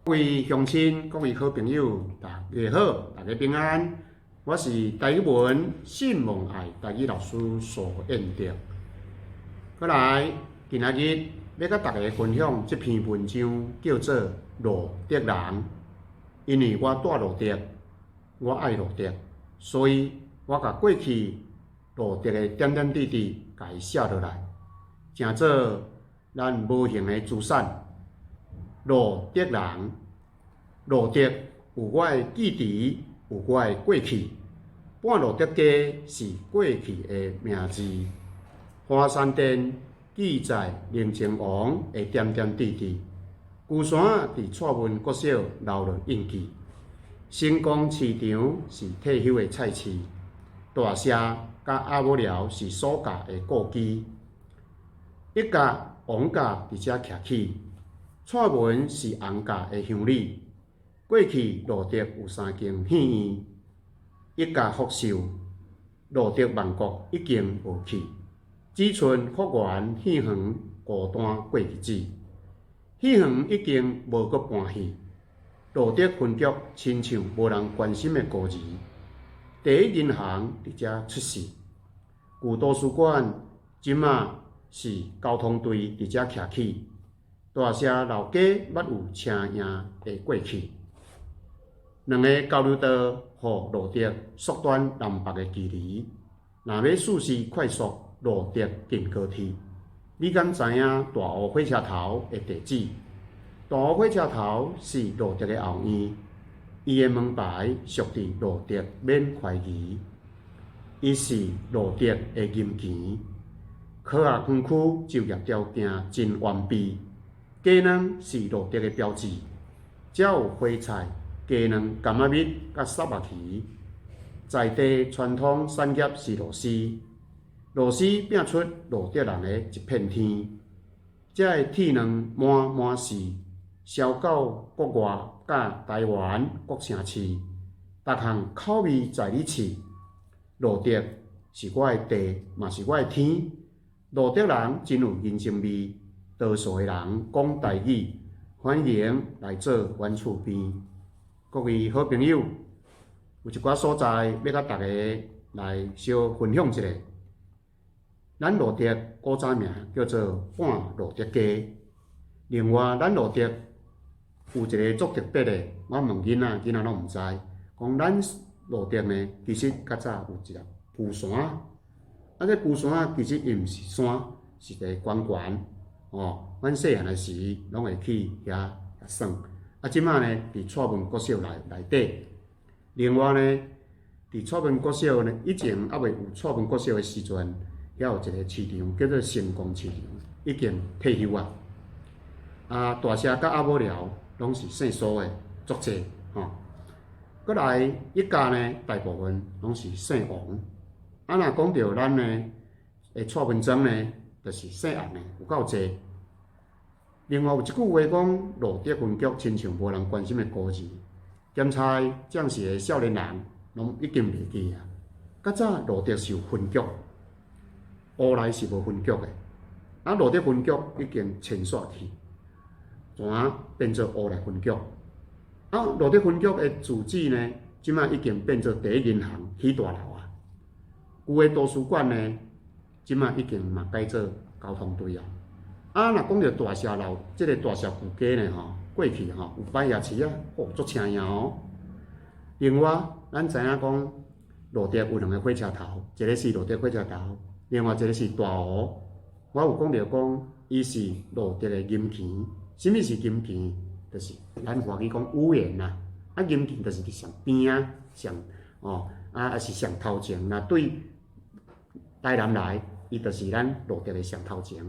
各位鄉親、各位好朋友，大家好，大家平安。我是台語文信望愛台語老師蘇燕德。過來，今仔日欲佮大家分享這篇文章，叫做《路竹人》。因為我蹛路竹，我愛路竹，所以我共過去路竹的點點滴滴，共伊寫落來，成做咱無形的資產。路竹人，路竹有我的記憶，有我的過去。半路竹街是過去的名字。華山殿記載寧靖王的點點滴滴。龜山佇蔡文國小留落印記。成功市場是退休的菜市。大社佮鴨母寮是暑假的故居。一甲王甲佇遮徛起。蔡文是洪甲的鄉里。過去路竹有三間戲院，一家福壽，路竹萬國已經無去，只賰福源戲園孤單過日子。戲園已經無閣搬戲，路竹分局親像無人關心的孤兒。第一銀行佇遮出世，舊圖書館這馬是交通隊佇遮徛起。大社老街捌有車影的過去。兩个交流道予路竹縮短南北的距離。若欲速時快速，路竹近高鐵。你敢知影大湖火車頭的地址？大湖火車頭是路竹的後院，伊的門牌俗佇路竹免懷疑。伊是路竹的銀錢。科學園區就業條件真完備。雞卵是路竹的標誌，遮有花菜、雞卵、柑仔蜜佮虱目魚。在地傳統產業是螺絲，螺絲拼出路竹人的一片天。遮的鐵卵滿滿是，銷到國外佮台灣各城市，逐項口味在你試。路竹是我的地，嘛是我的天。路竹人真有人情味，多數的人講台語，歡迎來做阮厝邊。各位好朋友，有一寡所在欲佮大家來小分享一下。咱路竹古早名叫做半路竹街。另外，咱路竹有一个足特別的，我問囡仔，囡仔攏毋知。講咱路竹呢，其實較早有一个龜山。啊，這龜山其實伊毋是山，是一个懸懸。哦，阮細漢的時攏會去遐耍。啊，這馬呢，佇蔡文國小內底。另外呢，佇蔡文國小呢，以前猶未有蔡文國小的時陣，遐有一个市場叫做成功市場，已經退休啊。啊，大社佮鴨母寮攏是姓蘇的，足濟吼。閣來一家呢，大部分攏是姓王。啊，若講著咱呢，的蔡文莊呢，就是姓洪的有夠濟。另外有一句話講，路竹分局親像無人關心的孤兒，兼差將時的少年人攏已經袂記啊。較早路竹是有分局，烏來是無分局的。啊，路竹分局已經遷徙去，轉變做烏來分局。啊，路竹分局的住址呢，這馬已經變做第一銀行起大樓啊。舊的圖書館呢，這馬已經嘛改做交通隊啊。啊，若講著大社老，這个大社舊街呢吼，過去吼有擺夜市啊，哦，足青影哦。另外，咱知影講路竹有兩个火車頭，一个是路竹火車頭，另外一个是大湖。我有講著講，伊是路竹的銀錢。啥物是銀錢？就是咱華語講語言啦。啊，銀錢就是佇上邊仔，上哦，啊，抑是上頭前。若對台南來，伊就是咱路竹的上頭前。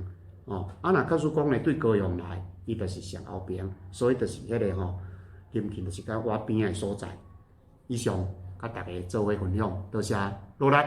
哦，啊，若假使講呢，對高雄來，伊就是上後邊，所以就是彼个吼，金錢就是佮倚邊仔的所在。以上，佮大家做伙分享，多謝努力。